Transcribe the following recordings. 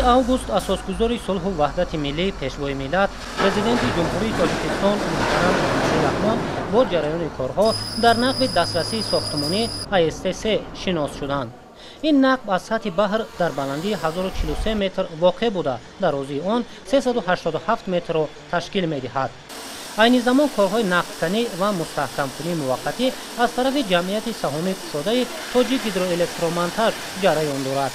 Август асосгузори сулҳу ваҳдати миллӣ, пешвои миллат, президенти Ҷумҳурии Тоҷикистон муҳтарам Эмомалӣ Раҳмон бо ҷараёни корҳо дар нақби дастрасии сохтмонӣ АСТ-3 шинос шуданд. Ин нақб аз сатҳи баҳр дар баландии 1043 метр воқеъ буда, дарозии он 387 метрро ташкил медиҳад. Айни замон корҳои нақбканӣ ва мустаҳкамкунии муваққатӣ аз тарафи ҷамъияти саҳомии кушодаи Тоҷик гидроэлектромонтаж ҷараён дорад.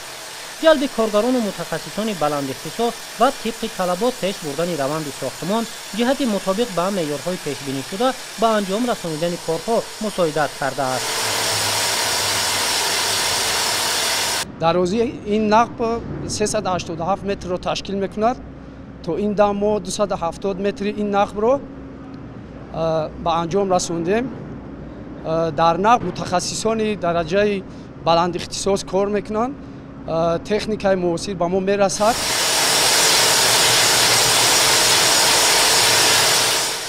Ҷалби коргарону мутахассисони баландихтисос ва тибқи талабот пеш бурдани раванди сохтмон ҷиҳати мутобиқ ба меъёрҳои пешбинишуда ба анҷом расонидани корҳо мусоидат кардааст. Дарозии ин нақб 387 метрро ташкил мекунад. То ин дам мо 270 метри ин нақбро ба анҷом расондем. Дар нақб мутахассисони дараҷаи баландихтисос кор мекунанд. Техникаи муосир ба мо мерасад.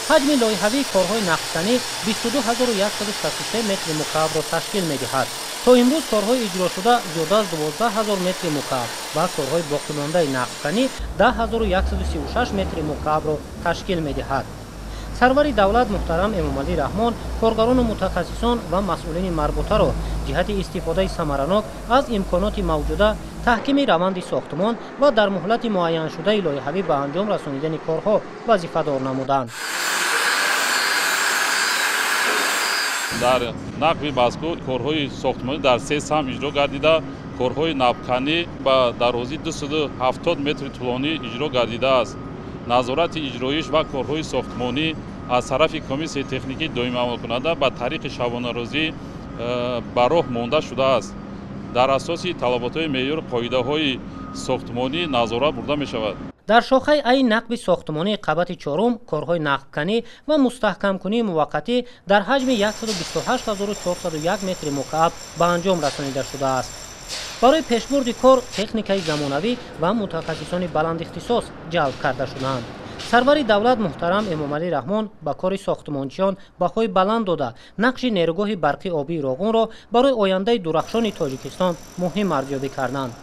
Ҳаҷми лоиҳавии корҳои нақбканӣ 22163 метри мукаабро ташкил медиҳад. То имрӯз корҳои иҷрошуда зиёда аз 12000 метри мукааб ва корҳои боқимондаи нақбканӣ 10136 метри мукаабро ташкил медиҳад. Сарвари давлат муҳтарам Эмомалӣ Раҳмон коргарону мутахассисон ва масъулини марбутаро ҷиҳати истифодаи самаранок аз имконоти мавҷуда, таҳкими раванди сохтмон ва дар муҳлати муайяншудаи лоиҳавӣ ба анҷом расонидани корҳо вазифадор намуданд. Дар нақби мазкур корҳои сохтмонӣ дар се самт иҷро гардида, корҳои нақбканӣ ба дарозии 270 метри тӯлонӣ иҷро гардидааст. Назорати иҷроиш ва корҳои сохтмонӣ аз тарафи комиссияи техникии доимиамалкунанда ба тариқи шабонарӯзӣ ба роҳ монда шудааст. Дар асоси талаботҳои меъёр қоидаҳои сохтмонӣ назорат бурда мешавад. Дар шохаи ай нақби сохтмонии қабати чорум корҳои нақбканӣ ва мустаҳкамкунии муваққатӣ дар ҳаҷми 128401 метри мукааб ба анҷом расонида шудааст. Барои пешбурди кор техникаи замонавӣ ва мутахассисони баландихтисос ҷалб карда шудаанд. Сарвари давлат муҳтарам Эмомалӣ Раҳмон ба кори сохтмончиён баҳои баланд дода, нақши нерӯгоҳи барқи обии Роғунро барои ояндаи дурахшони Тоҷикистон муҳим арзёбӣ карданд.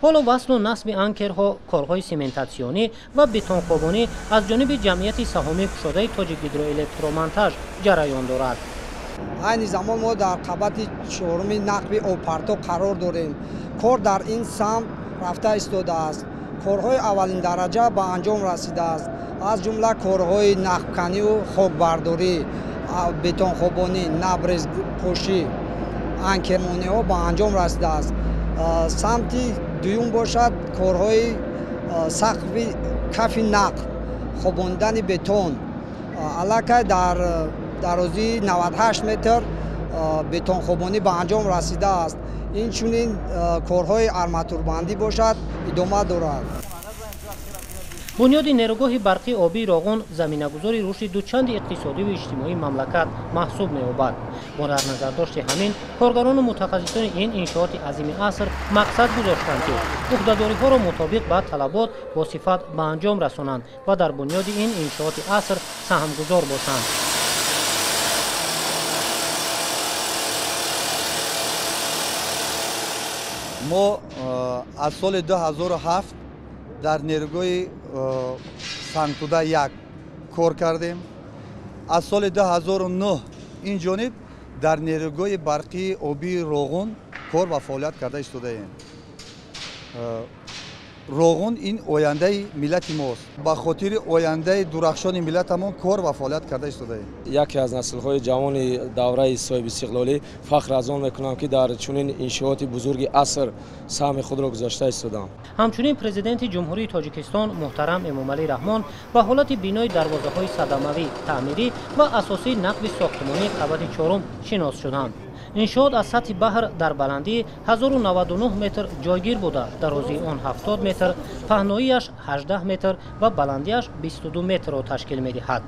Ҳоло васлу насби анкерҳо, корҳои сементатсионӣ ва бетонхобонӣ аз ҷониби ҷамъияти саҳомии кушодаи Тоҷик гидроэлектромонтаж ҷараён дорад. Айни замон мо дар қабати чоруми нақби обпарто қарор дорем. Кор дар ин самт рафта истодааст. Корҳои аввалин дараҷа ба анҷом расидааст, аз ҷумла корҳои нақбканиву хокбардорӣ, бетонхобонӣ, набрезпошӣ, анкермониҳо ба анҷом расидааст. Самти дуюм бошад корҳои сақфи кафи нақб, хобондани бетон. Аллакай дар дарозии 98 метр бетонхобонӣ ба анҷом расидааст. Инчунин корҳои арматурбандӣ бошад идома дорад. Бунёди нерӯгоҳи барқи обии Роғун заминагузори рушди дучанди иқтисодиву иҷтимоии мамлакат маҳсуб меёбад. Бо дар назардошти ҳамин коргарону мутахассисони ин иншооти азими аср мақсад гузоштанд, ки ӯҳдадориҳоро мутобиқ ба талабот бо сифат ба анҷом расонанд ва дар бунёди ин иншооти аср саҳмгузор бошанд. Мо аз соли 2007 дар нерӯгоҳи Сангтуда 1 кор кардем. Аз соли 2009 ин ҷониб дар нерӯгоҳи барқии обии Роғун кор ва фаъолият карда истодаем. Роғун ин ояндаи миллати мост. Ба хотири ояндаи дурахшони миллатамон кор ва фаъолият карда истодаем. Яке аз наслҳои ҷавони давраи соҳиби истиқлолӣ фахр аз он мекунам, ки дар чунин иншооти бузурги аср саҳми худро гузошта истодам. Ҳамчунин президенти Ҷумҳурии Тоҷикистон муҳтарам Эмомалӣ Раҳмон ба ҳолати бинои дарвозаҳои садамавӣ, таъмирӣ ва асосии нақби сохтмонии қабати чорум шинос шуданд. Иншоот аз сатҳи баҳр дар баландии 1099 метр ҷойгир буда, дарозии он 70 метр, паҳноияш 18 метр ва баландиаш 22 метрро ташкил медиҳад.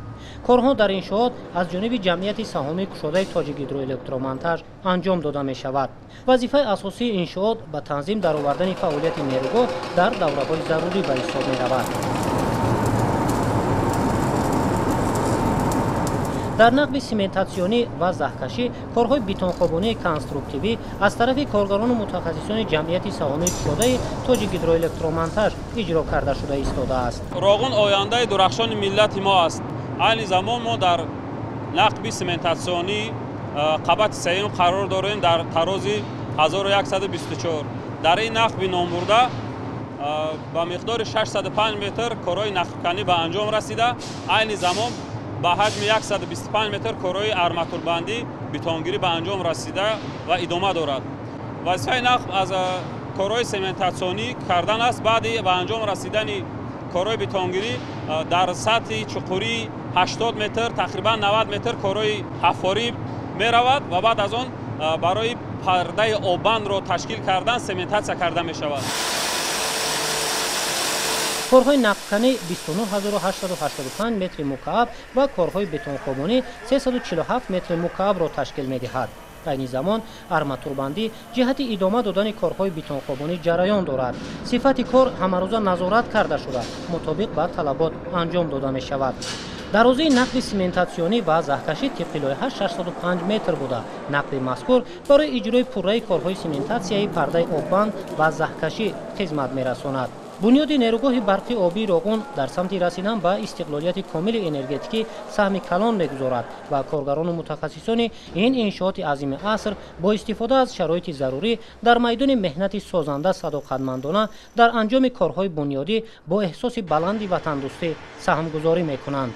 Корҳо дар иншоот аз ҷониби ҷамъияти саҳомии кушодаи Тоҷик гидроэлектромонтаж анҷом дода мешавад. Вазифаи асосии иншоот ба танзим даровардани фаъолияти нерӯгоҳ дар давраҳои зарурӣ ба ҳисоб меравад. Дар нақби сементатсионӣ ва заҳкашӣ корҳои бетонхобонии конструктивӣ аз тарафи коргарону мутахассисони ҷамъияти саҳомии кушодаи Тоҷикгидроэлектромонтаж иҷро карда шуда истодааст. Роғун ояндаи дурахшони миллати мо аст. Айни замон мо дар нақби сементатсионӣ қабати сеюм қарор дорем дар тарози 1124. Дар ин нақби номбурда ба миқдори 605 метр корҳои нақбканӣ ба анҷом расида, айни замон ба ҳаҷми 125 метр корҳои арматурбандӣ бетонгирӣ ба анҷом расида ва идома дорад. Вазифаи нақб аз корҳои сементатсионӣ кардан аст. Баъди ба анҷом расидани корҳои бетонгирӣ дар сатҳи чуқурии 80 метр тақрибан 90 метр корҳои ҳаффорӣ меравад ва баъд аз он барои пардаи оббандро ташкил кардан сементатсия карда мешавад. Корҳои нақбканӣ 29885 метри мукааб ва корҳои бетонхобонӣ 347 метри мукаабро ташкил медиҳад. Айни замон арматурбандӣ ҷиҳати идома додани корҳои бетонхобонӣ ҷараён дорад. Сифати кор ҳамарӯза назорат карда шуда, мутобиқ ба талабот анҷом дода мешавад. Дарозии нақби сементатсионӣ ва заҳкашӣ тибқи лоиҳа 605 метр буда, нақби мазкур барои иҷрои пурраи корҳои сементатсияи пардаи оббанд ва заҳкашӣ хизмат мерасонад. Бунёди нерӯгоҳи барқи обии Роғун дар самти расидан ба истиқлолияти комили энергетикӣ саҳми калон мегузорад ва коргарону мутахассисони ин иншооти азими аср бо истифода аз шароити зарурӣ дар майдони меҳнати созанда садоқатмандона дар анҷоми корҳои бунёдӣ бо эҳсоси баланди ватандӯстӣ саҳмгузорӣ мекунанд.